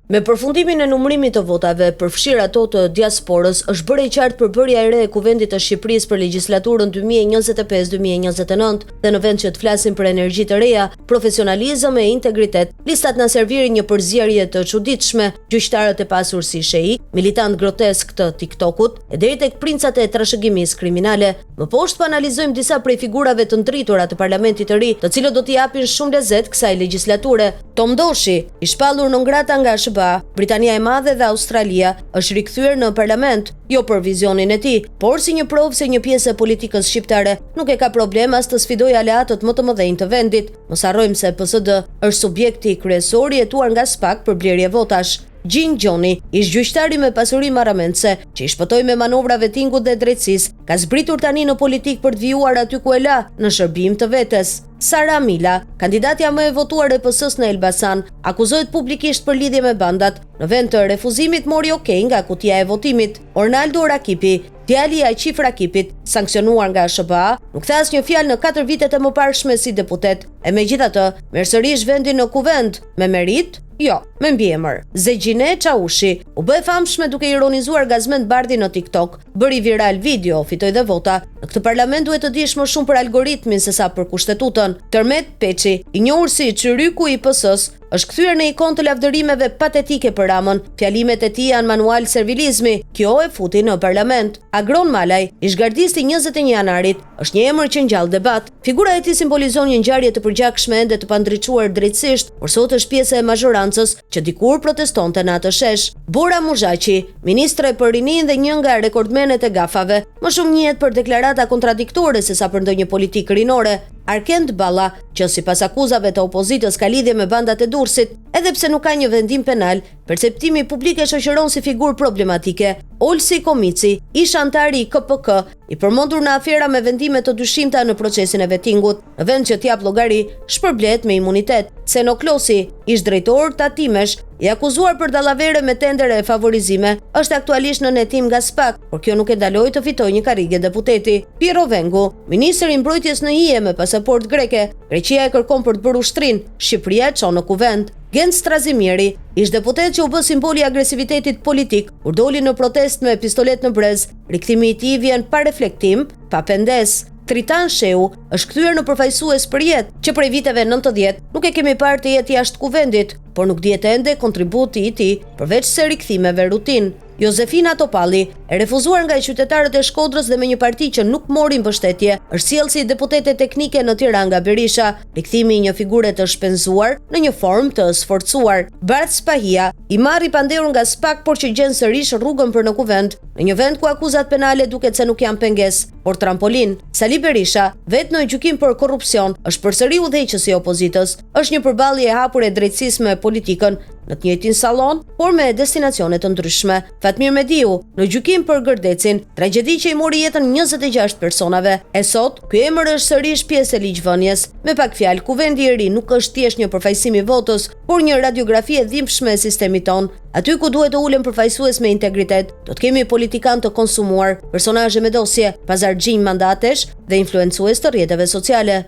Me përfundimin e numërimit të votave, përfshirë ato të diasporës, është bërë e qartë përbërja e re e Kuvendit të Shqipërisë për legjislaturën 2025-2029 dhe në vend që të flasim për energji të reja, profesionalizëm e integritet, listat na servirin një përzierje të çuditshme, gjyqtarët e pasur si sheikë, militantë groteskë të TikTok-ut, e deri tek princat e trashëgimisë kriminale. Më poshtë po analizojmë disa prej figurave të ndritura të parlamentit të ri, të cilët do t'i japin shumë lezet kësaj legjislature. Tom Doshi, i shpallur non grata nga SHBA, Britania e Madhe dhe Australia, është rikthyer në parlament, jo për vizionin e tij, por si një provë se një pjesë e politikës shqiptare nuk e ka problem as të sfidojë aleatët më të mëdhenj të vendit. Mos harrojmë se PSD është subjekti kryesor i hetuar nga SPAK për blerje votash. Gjin Gjoni, ish-gjyqtari me pasuri marramendëse, që i shpëtoi me manovra vetingut dhe drejtësisë, ka zbritur tani në politikë për të vijuar aty ku e la, në shërbim të vetes. Sara Mila, kandidatja më e votuar e PS-së në Elbasan, akuzohet publikisht për lidhje me bandat. Në vend të refuzimit mori ok nga kutia e votimit. Ornaldo Rakipi, djali i Aqif Rakipit, sanksionuar nga SHBA, nuk tha asnjë fjalë në 4 vitet e mëparshme si deputet. E megjithatë, merr sërish vendin në Kuvend, me meritë? Jo, me mbiemër. Zegjine Çaushi u bë e famshme duke ironizuar Gazmend Bardhin në TikTok. Bëri viral video, fitoi dhe vota. Në këtë parlament duhet të dish më shumë për algoritmin sesa për kushtetutën. Tërmet Peçi, i njohur si Çyryku i PS-së, është kthyer në ikonë të lavdërimeve patetike për Ramën. Fjalimet e tij janë manual servilizmi. Kjo e futi në parlament. Agron Malaj, ish-gardist i 21 janarit, është një emër që ngjall debat. Figura e tij simbolizon një ngjarje të përgjakshme ende të pandriçuar drejtësisht, por sot është pjesë e mazhorancës që dikur protestonte në atë shesh. Bora Muzhaqi, ministre për rininë dhe një nga rekordmenet e gafave, më shumë njihet për deklarata kontradiktore sesa për ndonjë politikë rinore. Arkend Balla, që sipas akuzave të opozitës ka lidhje me bandat e Durrësit, edhe pse nuk ka një vendim penal, perceptimi publik e shoqëron si figurë problematike. Olsi Komici, ish anëtari i KPK, i përmendur në afera me vendime të dyshimta në procesin e vetingut, në vend që të japë llogari, shpërblehet me imunitet. Ceno Klosi, ish drejtor tatimesh, i akuzuar për dallavere me tendere e favorizime, është aktualisht nën hetim nga SPAK, por kjo nuk e ndaloi të fitojë një karrige deputeti. Pirro Vengu, ministër i mbrojtjes në hije me pasaportë greke, Greqia e kërkon për të bërë ushtrinë, Shqipëria e çon në Kuvend. Gent Strazimiri, ish-deputet që u bë simboli i agresivitetit politik, kur doli në protestë me pistoletë në brez, Rikthimi i tij vjen pa reflektim, pa pendesë. Tritan Shehu është kthyer në përfaqësues për jetë, që prej viteve 90 nuk e kemi parë të jetë jashtë kuvendit, por nuk dihet ende kontributi i tij, përveç se rikthimeve rutinë. Jozefina Topalli, e refuzuar nga qytetarët e Shkodrës dhe me një parti që nuk mori mbështetje, është sjellë si deputete teknike në Tiranë nga Berisha. Rikthimi i një figure të shpenzuar në një formë të sforcuar. Bardh Spahia, i marrë i pandehur nga SPAK, por që gjen sërish rrugën për në Kuvend, në një vend ku akuzat penale duket se nuk janë pengesë, por trampolinë. Sali Berisha, vetë në gjykim për korrupsion, është përsëri udhëheqës i opozitës. Është një përballje e hapur e drejtësisë me politikën, në të njëjtin sallon, por me destinacione të ndryshme. Fatmir Mediu, në gjykim për Gërdecin, tragjedi që i mori jetën 26 personave. E sot, ky emër është sërish pjesë e ligjvënies. Me pak fjalë, Kuvendi i ri nuk është thjesht një përfaqësim i votës, por një radiografi e dhimbshme e sistemit tonë. Aty ku duhet të ulen përfaqësues me integritet, do të kemi politikanë të konsumuar, personazhe me dosje, pazarxhinj mandatesh dhe influencues të rrjeteve sociale.